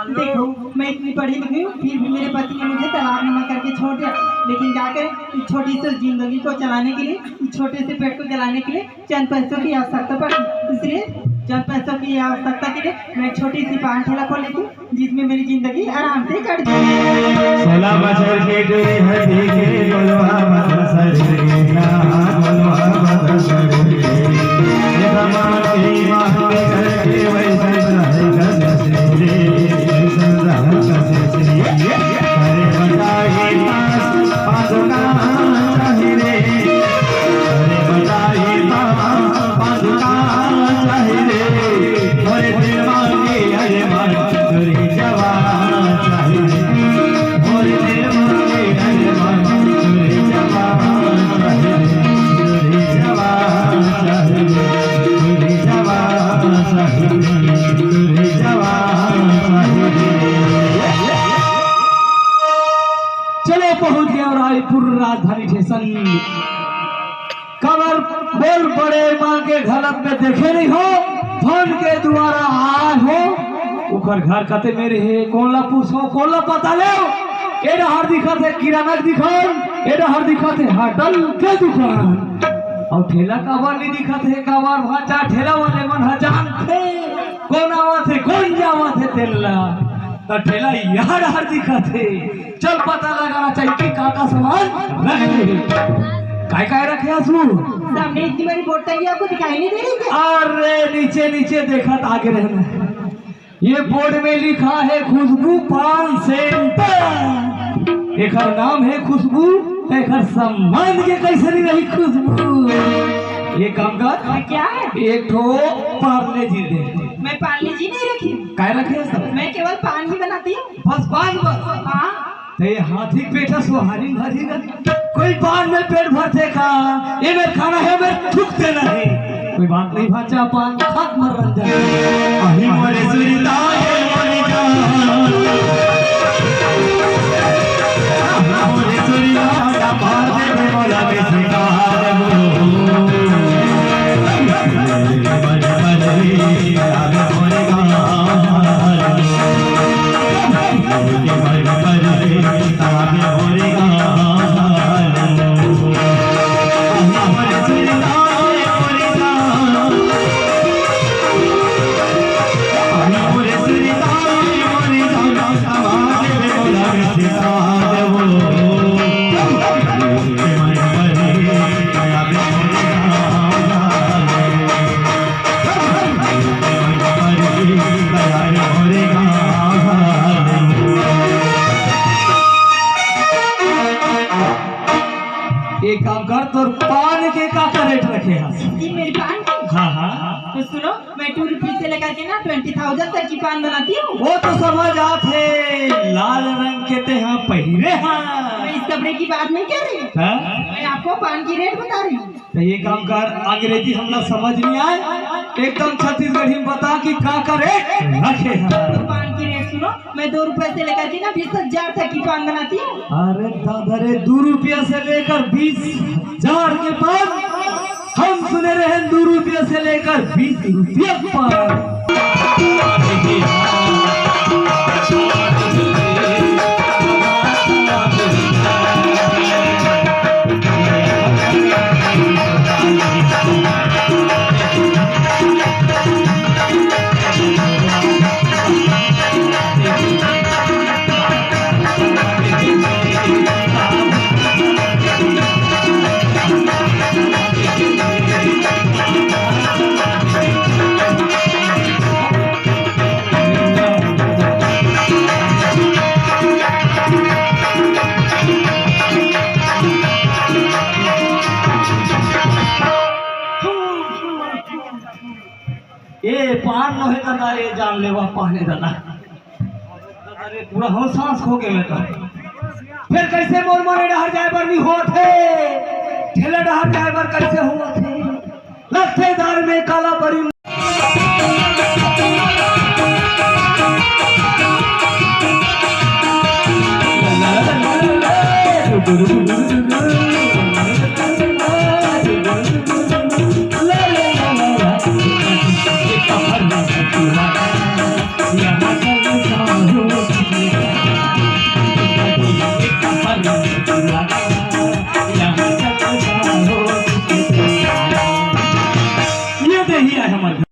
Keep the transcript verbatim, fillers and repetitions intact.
देखो, मैं इतनी पढ़ी लिखी हूँ, फिर भी मेरे पति ने मुझे तलाकनामा करके छोड़ दिया। लेकिन क्या करें, इस छोटी सी जिंदगी को चलाने के लिए, इस छोटे से पेट को चलाने के लिए चंद पैसों की आवश्यकता पड़ती, इसलिए चंद पैसों की आवश्यकता के लिए मैं एक छोटी सी पान ठेला खोल लेती हूँ, जिसमें मेरी जिंदगी आराम से कट जाए। सोलह बछर के डोरी हर देखे गोलवा बदल सरे, गोलवा बदल सरे। ये जमाना की माँ के घर के वैसे रहे कसे रे, वैसे रहे कसे रे। अरे बताई पास पास का चाही रे। अरे बताई पास पास का चाही रे। अरे दिल मांगे अरे मान तोरी जवान चाही रे। अरे दिल मांगे अरे मान तोरी जवान चाही रे। तोरी जवान चाही रे। तोरी जवान चाही रे। तोरी जवान चाही रे। चलो पहुंच गए रायपुर राजधानी स्टेशन। काबर बोल बड़े माँ के घलत में देखे नहीं हो, फोन के द्वारा आए हो। ओकर घर कते मेर हे, कोन ला पूछो, कोन ला पता ले। ए डहर दिखत हे किराना के दुकान, ए डहर दिखत हे होटल के दुकान। अउ ठेला काबर नहीं दिखत हे, काबर भांचा ठेला वाले मन ह जानथे कोन आवत हे, कोन जावत हे तेन ला। त ठेला यहाँ डहर दिखत हे। चल पता लगाना चाहिए कि का का सामान रखे हे। काय काय रखे हस वो? सामने इतनी बड़ी बोर्ड टंगी, आपको दिखाई नहीं दे रही क्या? अरे नीचे नीचे देखत आगे रहना। ये बोर्ड में लिखा है खुशबू पान सेंटर। एकर नाम है खुशबू, त एकर सामान के कैसे नहीं रही खुशबू? ये काम कर। और क्या है? एक ठो पार्ले जी दे। मैं पार्ले जी नहीं रखी। काय रखे हस? मैं केवल पान ही बनाती हूँ। बस पान बस। हाँ। ते हाथी पेटा सोहारी भरी ना। कोई पान में पेट भरथे का? ये मेर खाना है, मेर थूक देना है। कोई बात नहीं भांचा, पान खात मर रंजन। अही मोरे सुरता है मोरे जान। अही मोरे सुरता का पार दे दे मोला बेसी का। एक काम कर, तोर पान के का का रेट रखे हस? ये मेरी पान की? हाँ, हाँ। तो सुनो, मैं टू रुपीज से लेकर के ना ट्वेंटी थाउजेंड तक की पान बनाती हूँ। वो तो समझ आत हे, लाल रंग के ते हाँ पहिरे हाँ। मैं इस कपड़े की बात नहीं कर रही। हाँ? मैं आपको पान की रेट बता रही हूँ। तो ये काम कर, अंग्रेजी हमला समझ नहीं आए, एकदम छत्तीसगढ़ी में बता कि का का रेट रखे हैं। तो पान की रेट सुनो, मैं दो रुपए से लेकर के ना बीस हजार तक की पान बनाती हूँ। अरे दादा रे, दो रुपया से लेकर बीस हजार के पान? हम सुने रहे दो रुपया से लेकर बीस रुपया पान। पान नोहे दादा, ये जान लेवा पाने दादा। अरे पूरा हम सांस खो के मैं तो। फिर कैसे मोर मने डहर जाए बर नहीं होत हे, ठेला डहर जाए बर कैसे होत हे? लत्थेदार में काला बरी